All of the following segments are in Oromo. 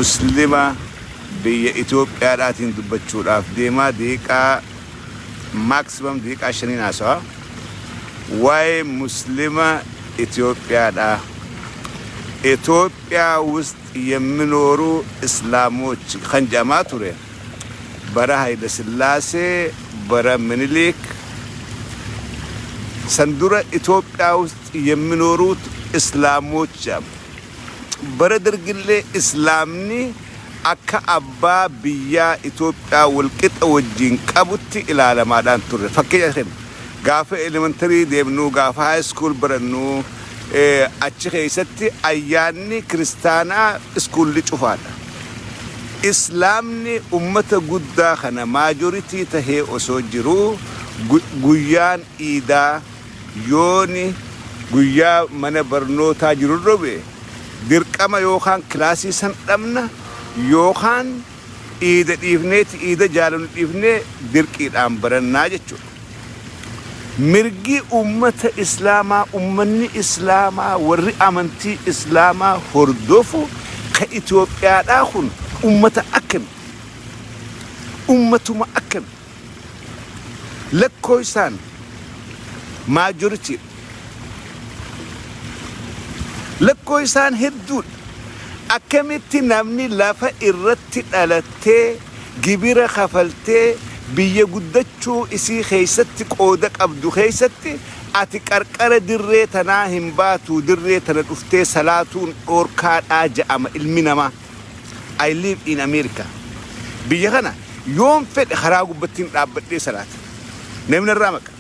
Muslima biyya Itoophiyaadhaatiin dubbachuudhaaf deemaa daqiiqaa maximum daqiiqaa shaniin haasawa. Waa'ee Muslima Itoophiyaadhaa ኢትዮጵያ ውስጥ የሚኖሩ እስላሞች kan jedhamaa ture bara Hayila Sillaasee, bara Minilik san dura ኢትዮጵያ ውስጥ የሚኖሩት እስላሞች jedhama. Bara Dargillee Islaamni akka abbaa biyyaa Itoophiyaa walqixa wajjin qabutti ilaalamaadhaan turre. Fakkeenya kenna. Gaafa elementary deemnu, gaafa high school barannu, achi keessatti ayyaanni kiristaanaa iskuulli cufaadha. Islaamni ummata guddaa kana majority tahee osoo jiruu, guyyaan iidaa yooni guyyaa mana barnootaa jiru robe, dirqama yookaan kilaasii san dhabna yookaan iida dhiifneeti, iida jaalannu dhiifnee dirqiidhaan barannaa jechuudha. Mirgi ummata Islaamaa, ummanni Islaamaa warri amantii Islaamaa hordofu ka Itoophiyaadhaa kun ummata akkami? Ummatuma akkami? Lakkoo isaan majority, lakkoo isaan hedduudha. Akkamitti namni lafa irratti dhalattee, gibira kafaltee, biyya guddachuu isii keessatti qooda qabdu keessatti ati qarqara dirree tanaa hin baatu, dirree tana dhuftee salaatuun dhoorkaadhaa je'ama ilmi namaa? I live in America. Biyya kana yoon fedhe karaa gubbattiin dhaabbadhee salaata. Namni irraa maqa.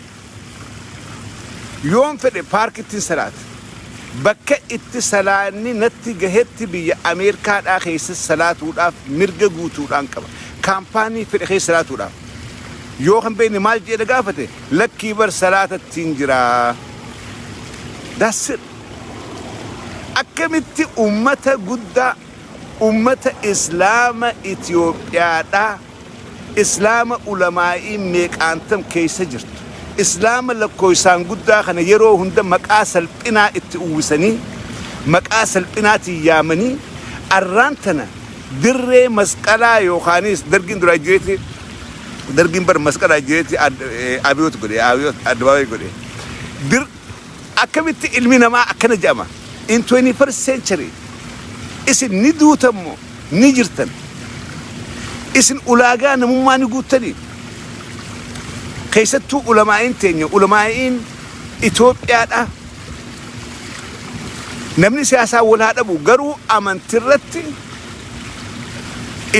Yoon fedhe paarkittiin salaata. Bakka itti salaanni natti gahetti biyya Ameerikaadhaa keessa salaatuudhaaf mirga guutuudhaan qaba. Kaampaanii fedhe keessa salaatuudhaaf. Yoo kan beekne maal jedhe gaafate, lakkii bar salaatattiin jira. That's it. Akkamitti ummata guddaa, ummata Islaama Itoophiyaadhaa, Islaama ulamaa'ii meeqaantam keessa jirtu, Islaama lakkoofsaan guddaa kana yeroo hunda maqaa salphinaa itti uwwisanii, maqaa salphinaatiin yaamanii, arraan tana dirree masqalaa yookaanis Dargiin duraa jireetti, Dargiin bar masqalaa jireetti abiyoot godhe, abiyoot addabaabayii godhe. Dir akkamitti ilmi namaa akkana jedhama in 21st century? Isin ni duutammo ni jirtan? Isin ulaagaa namummaa ni guuttanii? Keessattuu ulamaa'iin teenya, ulamaa'iin Itoophiyaadha. Namni siyaasaa wal haa dhabu, garuu amantirratti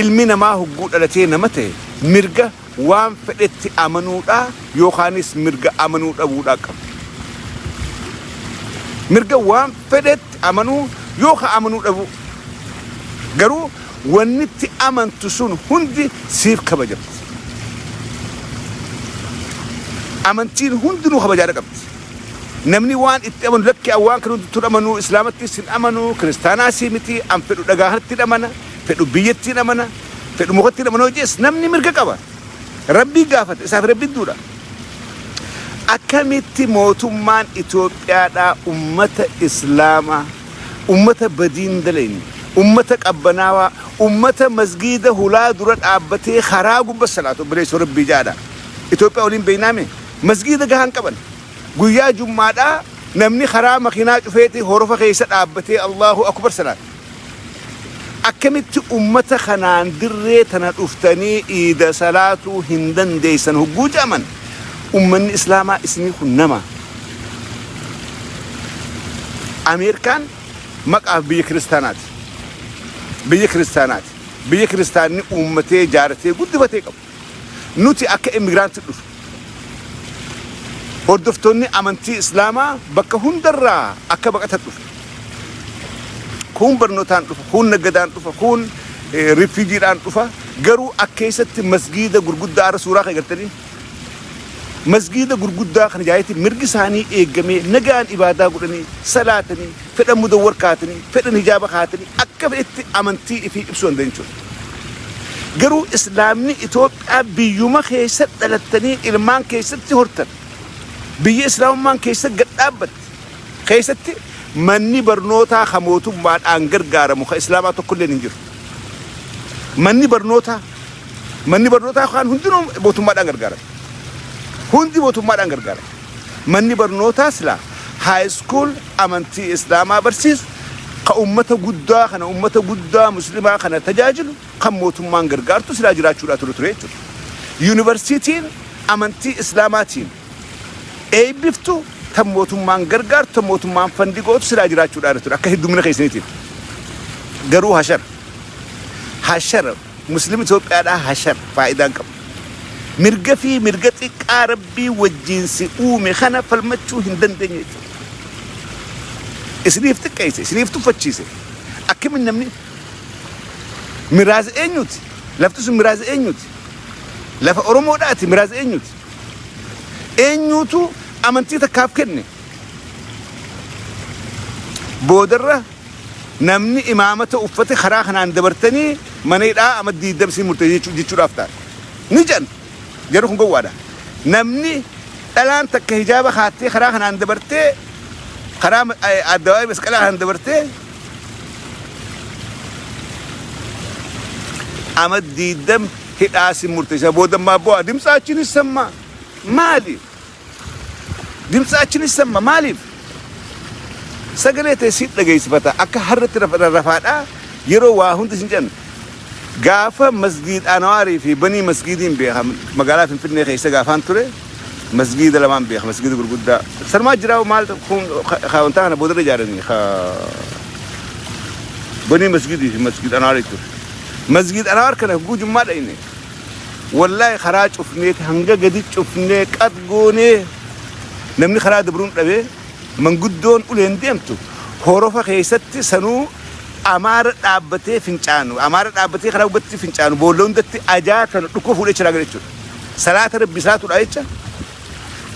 ilmi namaa hogguu dhalatee nama ta'e mirga waan fedhetti amanuudha yookaanis mirga amanuu dhabuudhaa qaba. Mirga waan fedhetti amanuu yookaan amanuu dhabuu. Garuu wanni itti amantu sun hundi siif kabajamti. Amantiin hundinuu kabajaadha qabdi. Namni waan itti amanu, lakki waan kana hundittuu amanuu, Islaamattis hin amanu, kiristaanaas miti, an fedhu dhagaa kanatti amana, fedhu biyyattiin amana, fedhu mukatti amana hojees namni mirga qaba. Rabbii gaafata, isaaf Rabbi duudha. Akkamitti mootummaan Itoophiyaadhaa ummata Islaamaa, ummata badiin dalayne, ummata qabbanaawaa, ummata masgiida hulaa dura dhaabbatee karaa gubba salaatu, obboleessoo Rabbii jaadha. Itoophiyaa waliin beeynaame masgiida gahaan qaban. Guyyaa jummaadhaa namni karaa makiinaa cufeeti horofa keessa dhaabbatee Allahu akbar salaata. Akkamitti ummata kanaan dirree tana dhuftanii iida salaatuu hin dandeessan hogguu jedhaman, ummanni Islaamaa isinii kun nama? Ameerikaan maqaaf biyya kiristaanaati. Biyya kiristaanaati. Biyya kiristaanni uummatee jaaratee guddifatee qabu. Nuti akka immigrantii dhufu. Hordoftoonni amantii Islaamaa bakka hundarraa akka baqatan dhufe. Kun barnootaan dhufa, kun naggadaan dhufa, kun refugeedhaan dhufa. Garuu akka keessatti masgiida gurguddaa irra suuraa kan agartanii, masgiida gurguddaa kana jaayetti mirgi isaanii eegamee, nagaan ibaadaa godhanii, salaatanii, fedhan mudawwar kaatanii, fedhan hijaaba kaatanii, akka fedhetti amantii ifii ibsuu danda'an jechuudha. Garuu Islaamni Itoophiyaa biyyuma keessa dhalattanii ilmaan keessatti hortan, biyya Islaamummaan keessa gad dhaabbatte keessatti manni barnootaa ka mootummaadhaan gargaaramu ka Islaamaa tokkollee hin jiru. Manni barnootaa, manni barnootaa kaan hundinuu mootummaadhaan gargaarama. Hundi mootummaadhaan gargaarama. Manni barnootaa silaa high school amantii Islaamaa barsiisu, ka ummata guddaa kana, ummata guddaa Muslimaa kana tajaajilu, kan mootummaan gargaartu silaa jiraachuudhaa ture ture jechuudha. Yuunivarsiitiin amantii Islaamaatiin eebbiftu, tan mootummaan gargaartu, tan mootummaan fund gootu silaa jiraachuudhaa ture akka heddumina keessaniitiin. Garuu hashara. Hashara. Muslim Itoophiyaadhaa hashara, faayidaan qabu. Mirga fi mirga xiqqaa Rabbii wajjin si uume kana falmachuu hin dandeenye jechuudha. Isiniif xiqqeesse, isiniif tuffachiise. Akkamiin namni miraaza eenyuti? Lafti sun miraaza eenyuti? Lafa Oromoodhaati, miraaza eenyuti? Eenyuutu amantii takkaaf kenne? Boodarra namni imaamata uffate karaa kanaan dabartanii mana hidhaa ama 20 siin murteesse jechuudhaaf ta'a. Ni jedhan, jarri kun gowwaadha. Namni dhalaan takka hijaaba kaattee karaa kanaan dabartee, karaa addawaayii masqalaa kanaan dabartee, ama 20 hidhaa si murteessa. Boodammaa bu'aa ድምፃችን ይሰማ maali? ድምፃችን ይሰማ maaliif? Sagalee ta'e si dhageessifata akka harratti rafaadhaa yeroo waa hundi isin jedhan. Gaafa Masgiid Anwaarii fi Banii Masgiidiin beeka. Magaalaa Finfinnee keessa gaafaan ture masgiida lamaan beeka, masgiida gurguddaa sanumaa jira. Maal kun wantaa kana boodarra ijaaranii Banii Masgiidii fi Masgiid Anwaarii ture. Masgiid Anwaar kana guujummaa dhayne, wallaahi karaa cufnee, hanga gadi cufnee qad goonee, namni karaa dabruun dhabee, manguddoon uleen deemtu horofa keessatti sanuu Amaara dhaabbatee fincaanu, Amaara dhaabbatee karaa gubbatti fincaanu, boolla hundatti ajaa kana dhukkuba fuudhee chiraa gala jechuudha. Salaata Rabbi salaatuudha jecha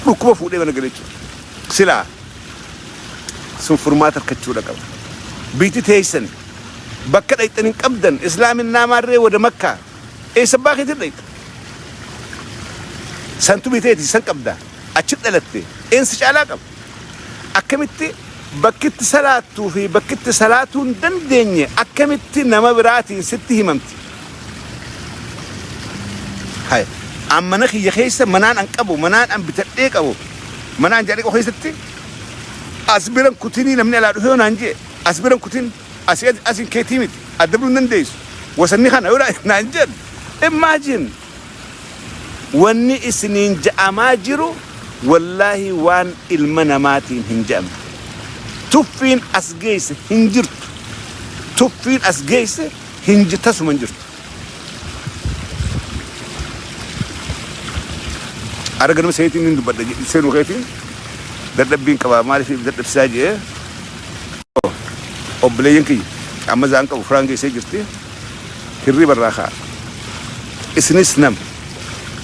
dhukkuba fuudhee mana gala jechuudha. Silaa sun furmaata argachuudha qaba. Biitti teessan bakka dhayxan hin qabdan. Islaaminaa maarree wada Makkaa eessa abbaa keetiin dhayxa? Santu biteeti san qabda, achi dhalatte, eensi caalaa qaba? Akkamitti bakkitti salaattuu fi bakkitti salaatuu hin dandeenye akkamitti nama biraatiin sitti himamti? Haya, an mana kiyya keessa, manaan an qabu, manaan an bitadhee qabu, manaan jedhee qabu keessatti as biran kutinii, namni alaa dhufee naan jee, as biran kutin, asii asin keetii miti, adda biruu hin dandeessu, wasanni kana yoo naan jedhu, imagine wanni isiniin ja'amaa jiru, wallaahi waan ilma namaatiin hin je'amne. Tuffiin as geesse hin jirtu. Tuffiin as geesse hin tasuma hin jirtu. Ara ganama seetiin hin dubbadha, seenuu keetiin dadhabbiin qabaa, maaliif dadhabsisaa jee. Obboleeyyan kiyya, amma zaan qabu firaan geessee jirti, hirriba irraa ka'a. Isinis nama,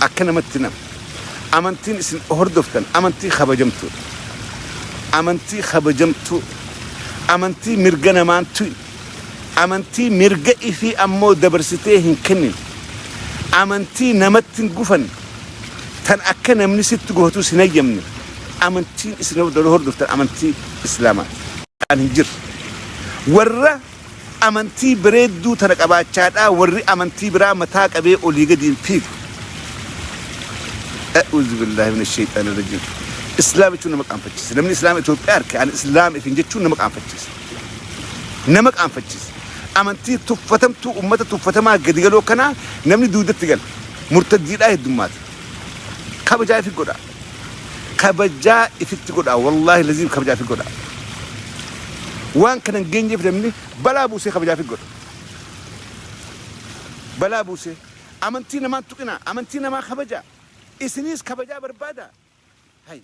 akka namatti nama. Amantiin isin hordoftan amantii kabajamtuudha. Amantii kabajamtuu, amantii mirga namaan tu'in, amantii mirga ifii ammoo dabarsitee hin kennin, amantii namatti hin gufanne, tan akka namni sitti gufatus hin hayyamne. Amantiin isin hordoftan amantii Islaamaati. Kan hin jirre warra amantii bareedduu tana qabaachaadhaa, warri amantii biraa mataa qabee olii gadi hin fiigu. أعوذ بالله من الشيطان الرجيم. Islaam jechuun nama qaanfachiisa. Namni Islaama Itoophiyaa harke ani Islaam ifin jechuun nama qaanfachiisa. Nama qaanfachiisa. Amantii tuffatamtuu, ummata tuffatamaa gadi galoo kanaa namni duudatti gala. Murtaddiidhaa heddummaata. Kabajaa ifi godha. Kabajaa ifitti godha. Wallaahi laziim, kabajaa ifi godha. Waan kana hin geenyeef namni balaa buusee kabajaa ifi godha. Balaa buusee. Amantii namaan tuqinaa. Amantii namaa kabajaa. Isiniis kabajaa barbaada. Hay.